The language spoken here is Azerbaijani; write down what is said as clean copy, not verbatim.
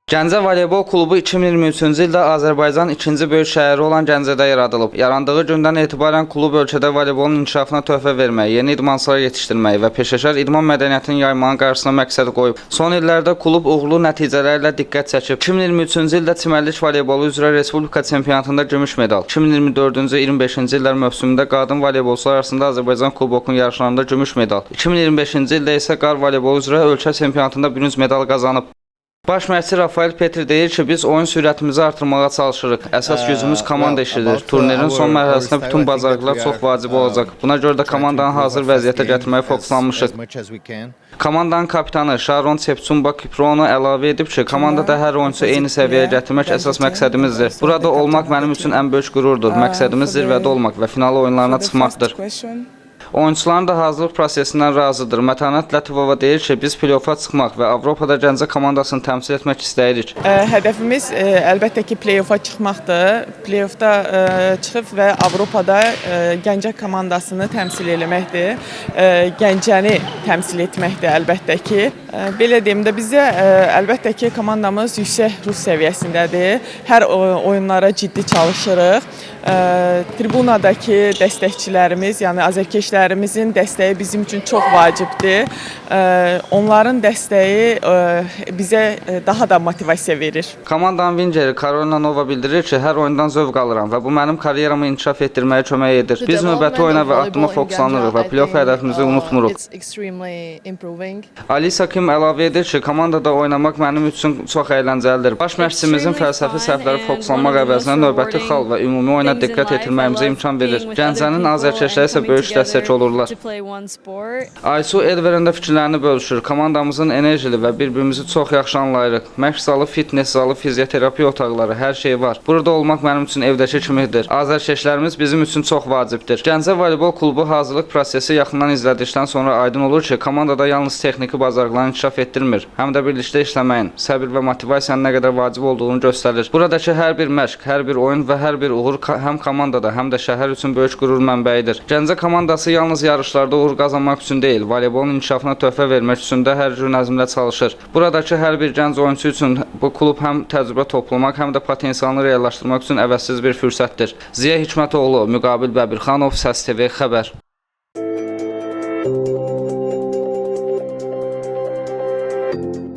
Gəncə Voleybol Klubu 2023-cü ildə Azərbaycan ikinci böyük şəhəri olan Gəncədə yaradılıb. Yarandığı gündən etibarən klub ölkədə voleybolun inkişafına töhfə vermək, yeni idmançılar yetişdirmək və peşəkar idman mədəniyyətini yaymağın qarşısına məqsəd qoyub. Son illərdə klub uğurlu nəticələrlə diqqət çəkib. 2023-cü ildə çimərlik voleybolu üzrə Respublika çempionatında gümüş medal, 2024-cü 25-ci illər mövsümündə qadın voleybolçular arasında Azərbaycan Kubokunun yarışlarında gümüş medal, 2025-ci ildə isə qar voleybolu üzrə ölkə çempionatında bürünc medal qazanıb. Baş məşqçi Rafael Petri deyir ki, biz oyun sürətimizi artırmağa çalışırıq. Əsas gücümüz komanda Well, işidir. about Turnirin son our mərhələsində style, I bütün think that bacarıqlar we çox are vacib olacaq. Buna görə də trying to komandanı improve our hazır first vəziyyətə game gətirməyə as fokuslanmışıq. much as we can. Komandanın kapitanı Şaron Çepçumba Kiprono əlavə edib ki, komandada hər oyunçu eyni səviyyəyə gətirmək əsas məqsədimizdir. Burada olmaq mənim üçün ən böyük qürurdur. Məqsədimiz zirvədə olmaq və final oyunlarına çıxmaqdır. Oyunçuların da hazırlıq prosesindən razıdır. Mətanət Lətifova deyir ki, biz play-offa çıxmaq və Avropada Gəncə komandasını təmsil etmək istəyirik. Hədəfimiz əlbəttə ki, play-offa çıxmaqdır. Play-offda çıxıb və Avropada Gəncə komandasını təmsil eləməkdir. Gəncəni təmsil etməkdir əlbəttə ki. Belə deyim də bizə əlbəttə ki, komandamız yüksək ruh səviyyəsindədir. Hər oyunlara ciddi çalışırıq. Tribunadakı dəstəkçilərimiz, yəni azərkeşlərimizin dəstəyi bizim üçün çox vacibdir. Onların dəstəyi bizə daha da motivasiya verir. Komandanın vingeri Karolina Nova bildirir ki, hər oyundan zövq alıram və bu mənim karyeramı inkişaf etdirməyə kömək edir. The Biz növbəti development oyuna of və addıma volleyball in fokuslanırıq Ganja, və I play-off think hədəfimizi unutmuruq. it's extremely improving. Alisa Kim əlavə edir ki, komandada oynamaq mənim üçün çox əyləncəlidir. Baş məşqçimizin Extremely fəlsəfi fun səhvlərə and one fokuslanmaq of the most əvəzinə növbəti rewarding xal və ümumi oyuna things in diqqət life. I yetirməyimizə love imkan verir. being with other Gəncənin people azərkeşləri and isə coming böyük dəstək together olurlar. to play one sport. Aysu Elveren də fikirlərini bölüşür. Komandamızın enerjili və bir-birimizi çox yaxşı anlayırıq. Məşq zalı, fitness zalı, fizioterapiya otaqları, hər şey var. Burada olmaq mənim üçün evdəki kimidir. Azərkeşlərimiz bizim üçün çox vacibdir. Gəncə Voleybol Klubu hazırlıq prosesi yaxından izlədikdən sonra aydın olur ki, komandada yalnız texniki bacarıqlarını inkişaf etdirmir, həm də birlikdə işləməyin, səbir və motivasiyanın nə qədər vacib olduğunu göstərir. Buradakı hər bir məşq, hər bir oyun və hər bir uğur həm komandada, həm də şəhər üçün böyük qürur mənbəyidir. Gəncə komandası yalnız yarışlarda uğur qazanmaq üçün deyil, voleybolun inkişafına töhfə vermək üçün də hər cür nəzmlə çalışır. Buradakı hər bir gənc oyunçu üçün bu klub həm təcrübə toplamaq, həm də potensialını reallaşdırmaq üçün əvəzsiz bir fürsətdir. Ziya Hikmətoğlu, Müqabil Bəbirxanov, Səs TV xəbər.